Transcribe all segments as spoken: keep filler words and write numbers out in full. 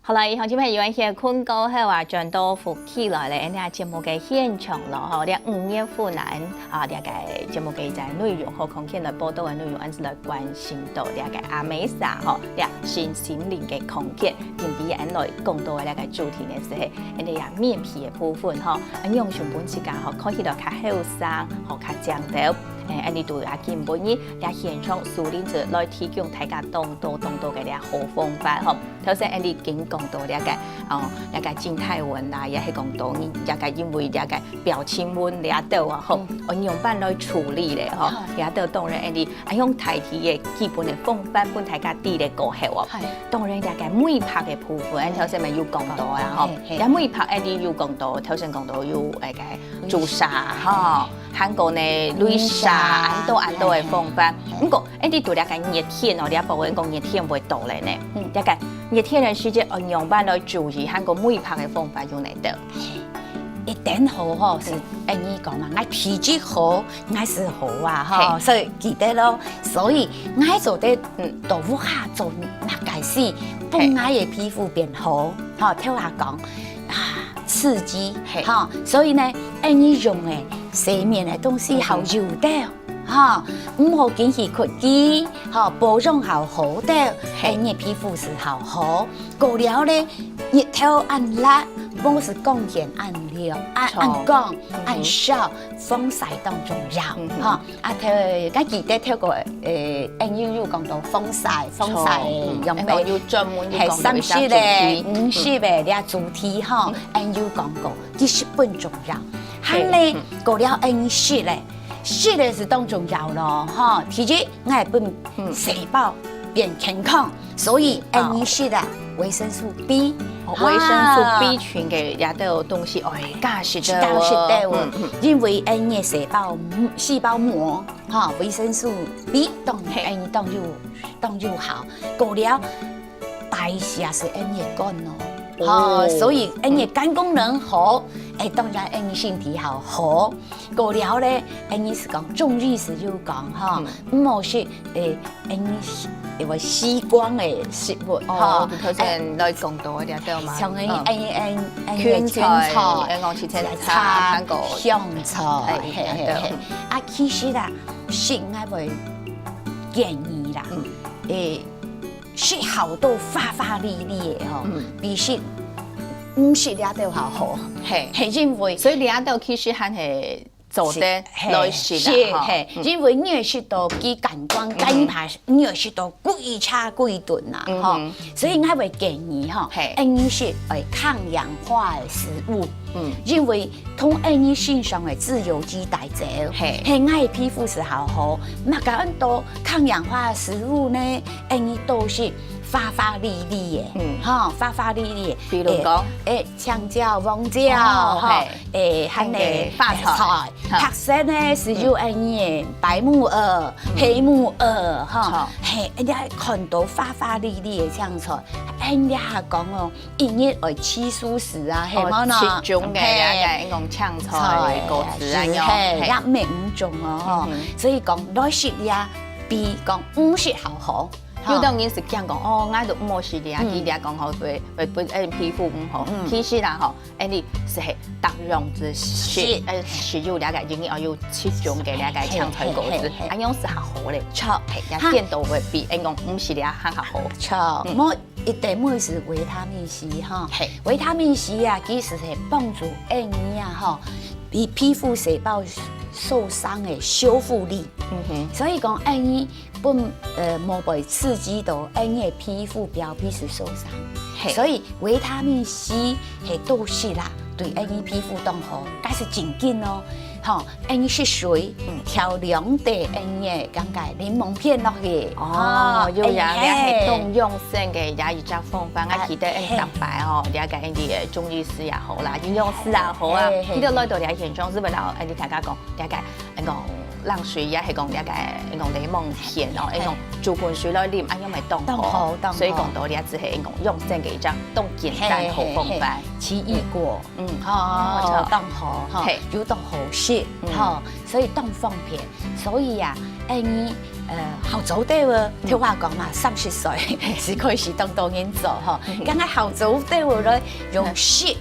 好了，鄉親朋友，歇睏過後啊，轉到屋企來了，恁呢啊，節目个現場咯，吼，這五月份啊，啊，這个節目个一个內容吼，康健來報導个內容，恁呢來關心到這个阿美莎吼，這身心靈个康健，今晡日來講到个這个主題呢，就係恁呢啊，面皮个部分吼，恁樣想分自家吼，看起來較後生，吼，較靚兜。誒，恁呢對啊，今晡日這現場蘇玲姐來提供大家當多當多个這好方法吼。 頭先Andy已經講到這个，哦，這个靜態紋啦，也係講到你這个因為這个表情紋這兜啊，吼，愛仰般來處理咧，吼，這兜當然Andy啊，用大體个基本个方法分大家知咧過後哦。當然這个美白个部分，頭先嘛有講到啊，吼，這美白Andy有講到，頭先講到有那个朱砂，吼，還過呢，雷射，恁多恁多个方法。毋過 Andy對這个熱天哦，這部分講熱天會到咧呢。這个熱天个時節，愛仰般來注意，還過美白个方法有哪兜？一等好吼，係Andy講嘛，𠊎體質好，𠊎係好啊，吼，所以記得咯。所以𠊎做得，嗯，到屋下做麼个事，分𠊎个皮膚變好，吼，頭下講啊，刺激，吼，所以呢，Andy用个洗面个東西好油个。 吼，毋好緊去屈佢，吼，保養好好个，誒，你个皮膚係好好。過了咧，日頭恁辣，無係光線恁亮，恁，恁光，恁燒，防曬當重要，吼。啊，頭，該記得透過，誒，N U有講到防曬，防曬用个，有專門有講到一下主題，係三十个、五十个這主題吼，N U講過，這十分重要。還咧，過了N十咧， 食个係當重要咯，吼。第一，𠊎分細胞變健康，所以N一食啊，維生素B，維生素B群个這兜東西，哎，加食个哦，食到食到哦，因為N一細胞細胞膜，吼，維生素B當N一當有當有效，過了代謝係N一肝哦，吼，所以N一肝功能好，哎，當然N一身體好好。 過了咧，N一係講中醫師有講吼，毋好食誒，N一有个西瓜个食物吼，頭先來講到个這兜嘛，像N N N N青菜，講青菜，還過香菜，嘿嘿嘿。啊，其實啦，食𠊎會建議啦，誒，食好多花花綠綠个吼，比食毋食這兜好好，嘿，係因為所以這兜其實還係 做得來食啦，係，因為你會食到佢感官，該一排你會食到幾車幾頓啦，吼。所以𠊎會建議吼，N一食愛抗氧化个食物，因為同N一身上个自由基帶走，係，係𠊎个皮膚係好好，麼个恁多抗氧化个食物呢？N一都係花花綠綠个，吼，花花綠綠个，比如講，誒，青椒、黃椒，吼， 誒，還有花菜，白色呢係有恁樣个白木耳、黑木耳，吼，嘿，人家看到花花綠綠个青菜，人家還講哦，一日愛七蔬食啊，係無呢？七種个，人家講青菜、果子啊，嘿，也每五種哦，吼。所以講來食呀，比講毋食好好。有當然係驚講，哦，𠊎都毋好食了，佢講吼會會分皮膚毋好。其實啦吼， 恁樣係係大量之食，食，呃，食有這个，因為愛有七種个這个青菜果子，恁樣係較好咧。著，係，也變到會比恁樣毋食了還較好。著，無一定愛係維他命C吼，係，維他命C啊，其實係幫助恁樣啊吼，皮皮膚細胞受傷个修復力。嗯哼，所以講恁樣 本呃無會刺激到𠊎个皮膚表皮係受傷，所以維他命C係多食啦，對𠊎个皮膚當好，該係正經哦。吼，𠊎食水，調兩滴𠊎个講个檸檬片落去。哦，有呀，這係當養生个也一隻方法，𠊎記得𠊎逐擺吼，這个𠊎个中醫師也好啦，營養師也好啊，佢兜來到這現場，係毋係摎𠊎大家講，這个 講冷水也係講這个講檸檬片哦，講煮滾水來啉，恁樣乜當好。當好，當好。所以講到這只係講養生个一隻當簡單好方法。奇異果，嗯，哦，當好哈，又當好食哈，所以當方便。所以啊，恁樣呃，好做得哦，頭下講嘛，三十歲係開始當多人做吼，剛剛好做得哦，來用食，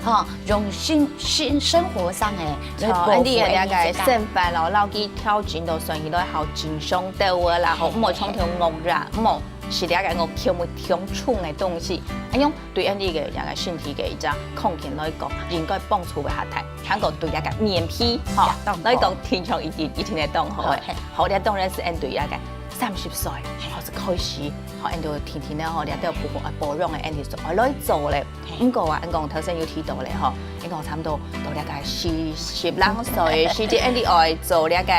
吼，用生生生活上个來保護恁樣个生活咯，然後佢調整到算起來好正常得哦啦，吼，毋好常常餓啦，毋好食這個我口味當重个東西，恁樣對恁樣个這個身體个一隻空間來講，應該幫助會較大。 還過對這個面皮，吼，來講，平常一定一定會當好个。好，這當然係恁對這個三十歲，吼，係開始，吼，恁樣天天呢，吼，這兜部分愛保養个，恁樣做，愛來做咧。毋過啊，恁講頭先有提到咧，吼，恁講差不多到這個四十零歲个時節，恁樣愛做這個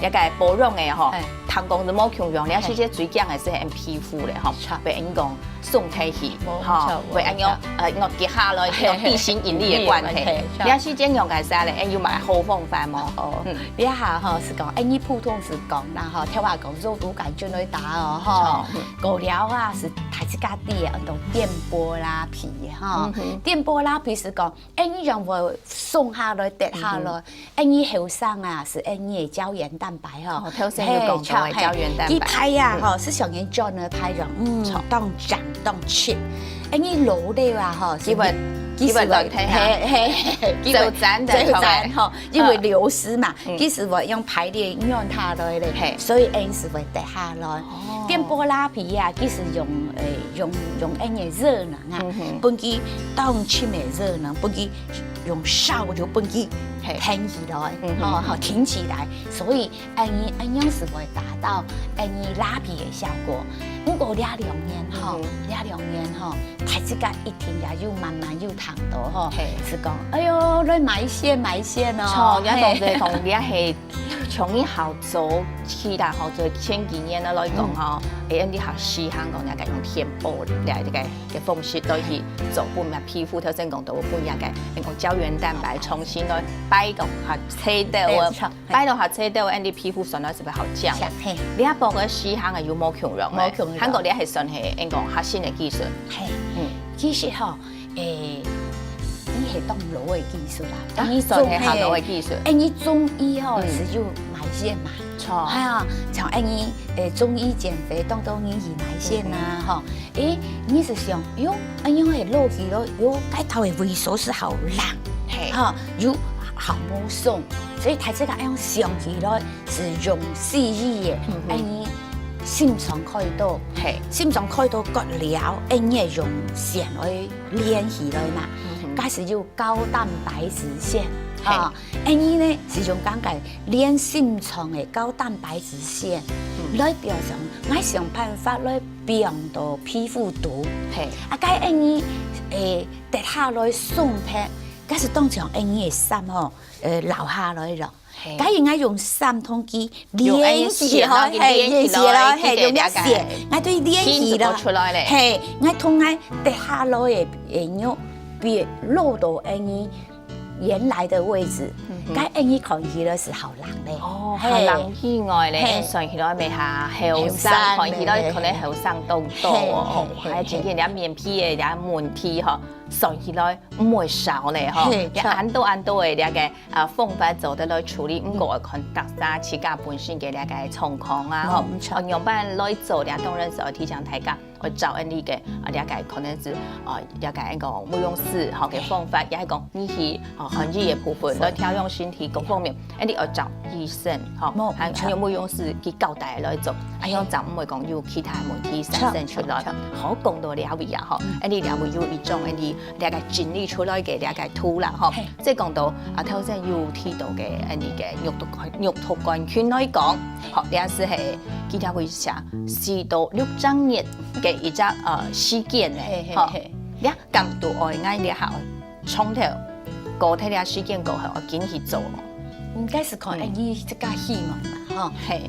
這個保養个吼，聽講係無共樣，這時節最驚个係恁皮膚咧，吼，被恁講 送忒去，吼，會恁樣，呃，𠊎結下來，係，係，地心引力个關係。你係先講个啥咧？哎，有麼个好方法無？哦，這下吼係講，哎，你普通係講啦，吼，頭下講肉毒桿菌來打哦，吼，過了啊係大自家知个，安到電波拉皮，吼，電波拉皮係講，哎，你樣會送下來，跌下來， 恁樣後生啊，係恁樣个膠原蛋白吼。哦，頭先有講到个膠原蛋白。佢排啊，吼，係像人轉个排樣，嗯，當靚當齊。恁樣老了啊，吼，佢會佢會落忒下，係係，佢會走殘的，走殘吼，因為流失嘛，佢係會用排列軟下來咧，係，所以恁樣係會跌下來。電波拉皮啊，佢係用誒用用恁樣个熱能啊，分佢當深个熱能，分佢用燒就分佢 挺起來，吼，吼，挺起來，所以恁樣恁樣係會達到恁樣拉皮个效果。毋過這兩年吼，這兩年吼，大自家一定也有慢慢有聽到吼，係講，哎喲，來埋線埋線哦，著，人家講係講這係從你好早起來好早前幾年个來講吼，哎，你好稀罕講人家用電波來這個个方式來去做分皮膚，頭先講到分這個，講膠原蛋白重新來擺到較齊兜哦，擺到較齊兜，恁樣皮膚算來係會好靚。係，這波个時行个有無共樣个？無共樣。還過這係算係，應講較新个技術。係，嗯，其實吼，誒，你係當老个技術啦，啊，你算係較老个技術。誒，你中醫吼，嗯，係有埋線嘛？著。哎呀，像恁樣，誒，中醫減肥，當多人去埋線啊，吼。 誒，你係想，喲，恁樣个落去咯，喲，該頭个位所係好冷，係，哈，又好無爽，所以大自家愛用想起來，係用西醫个，嗯哼，恁樣心臟開刀，係，心臟開刀割了，恁樣用線來連起來嘛，嗯哼，該係有高蛋白質線，係，哈，恁樣呢係用講个連心臟个高蛋白質線，嗯，來表示，𠊎想辦法來 放到皮膚肚。係，啊，該恁樣，誒，跌下來鬆脱，該係當像恁樣个衫吼，呃，留下來咯。係，該應該用衫同佢連起來，係，連起來，係，用一線，𠊎對連起來，出來咧，係，𠊎同𠊎跌下來个，誒，肉，變露到恁樣 原來个位置，該恁樣看起來係好冷咧。哦，係，較冷以外咧，係，算起來乜較後生，後生咧，看起來可能後生當多哦。係，係，還有最近這面皮个這問題吼，算起來毋會少咧吼。係，也恁多恁多个這個啊方法做得來處理，毋過愛看大家自家本身个這個狀況啊吼，哦，毋錯，愛仰般來做，這當然係愛提醒大家。 愛找恁樣个，啊，這個可能係，呃，這個恁講美容師，吼，个方法，也係講你去，哦，寒熱个部分，來調養身體各方面，恁樣愛找醫生，吼，還，還有美容師去交代來做，啊，樣正毋會講有其他問題產生出來。好，講到這位啊，吼，恁樣這位有一種恁樣這個整理出來个這個圖啦，吼，這講到啊，頭先有提到个恁樣个肉毒桿肉毒桿菌來講，好，這係係佢這位寫 四到六隻月个一隻，呃，時間呢，吼，你敢都愛𠊎這下從頭，過忒這時間過後，愛緊去做哦。應該係看恁樣自家希望啦，吼。係，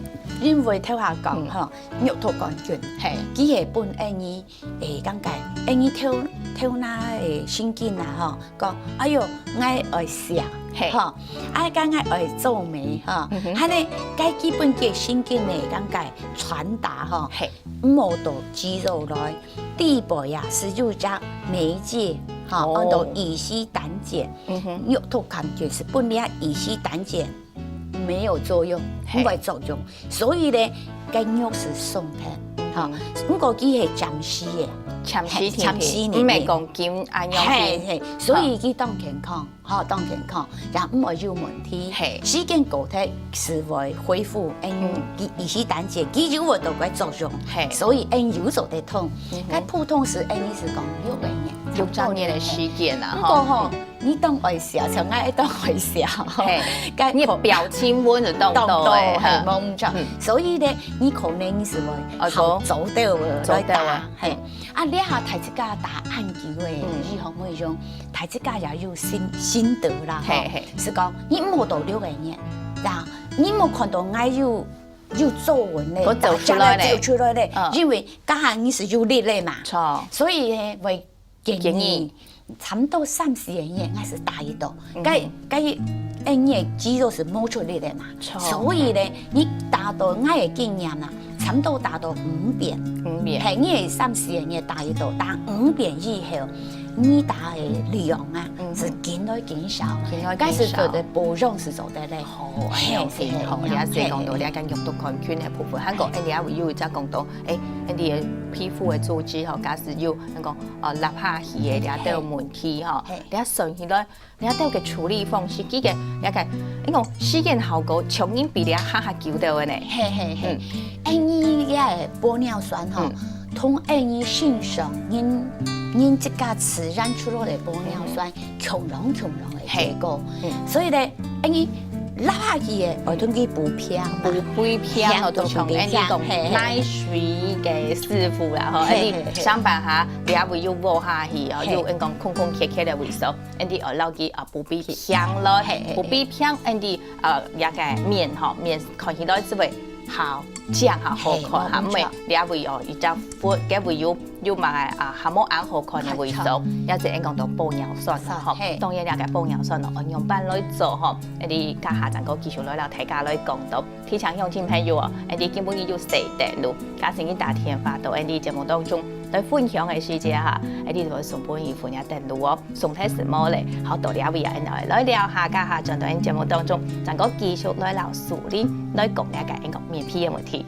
因為頭下講，吼，肉毒桿菌，係，佢係分恁樣，誒，講个，恁樣頭頭那个神經啊，吼， 講，哎喲，𠊎愛食，係，吼，啊，該𠊎愛皺眉，吼，嗯哼，還呢，該基本个神經呢，講个傳達，吼，係，毋好到肌肉來，底背啊，係有隻媒介，吼，哦，安到乙醯膽鹼，嗯哼，肉毒桿菌係分這乙醯膽鹼，嗯，沒有作用，嘿。毋會作用。所以呢，該肉係鬆脱，哈。毋過佢係暫時个，暫時停嘿暫時停，停毋係講緊恁樣去。嘿嘿，所以佢當健康，哈，當健康，也毋會有問題。嘿。時間過忒係會恢復，嗯，佢佢係單節，佢有會到个作用，嘿。所以嗯有做得通。該普通係嗯係講六个月，有專業的時間啊，毋過吼，你當愛笑，像𠊎當愛笑，嘿，該你的表情紋就動到動到，哎，嘿，哈無錯。所以呢，你可能係會哦好做到个，做到啊來打，嘿。啊，這下大自家打恁久个，你可能用，大自家也有心心得啦，吼嘿嘿，係講你毋好到六个月，啊，你莫看到𠊎有有皺紋咧，我走出來咧打架走出來咧嗯，因為加下你係有力咧嘛，錯，所以呢，會建議建議差不多三四个月，𠊎係打一到，該該因為肌肉係無出力个嘛，錯所以呢，你打到𠊎个經驗啦，差不多打到五遍，五遍，嘿，你係三四个月打一到，打五遍以後，你打个量啊，係緊來緊少，緊來緊少該係做得保養係做得咧，好，恁樣先好，嘿你也係講到你个肉毒桿菌个部分，還過，哎，你也有一隻講到，哎，你个皮膚个組織吼，假使有那個呃落下去个，你也都有問題吼嘿，你也算起來。你兜个處理方式，佢个，你个，你講時間效果，像人比你較較久个呢。嘿嘿嘿，N E个玻尿酸吼，同N E身上人人自家自然出來个玻尿酸，共樣共樣个結果。所以呢，N E落下去个，愛同佢補平嘛。補平哦，補同像N E講嘿嘿奶水个師傅啦，吼，N E上班下，你也會有落下去哦，有人講空空缺缺个位所。 Andy愛摎佢啊補比平來，補比平Andy啊這個面吼，面看起來就會較靚較好看哈，毋會這位哦一隻忽，該位有有麼个啊較無恁好看个位所，也就𫣆講到玻尿酸吼，當然這個玻尿酸哦，愛仰般來做吼，Andy這下正過繼續來摎大家來講到。 提醒鄉親朋友哦，恁樣今晡日有四點鐘，假使你打電話到恁樣節目當中來分享个時節哈，恁樣就會送分一份仔等路哦，送忒係無咧，好，到這位啊，恁樣來尞下，這下轉到𫣆節目當中，正過繼續來摎淑玲來講這個𫣆講面皮个問題。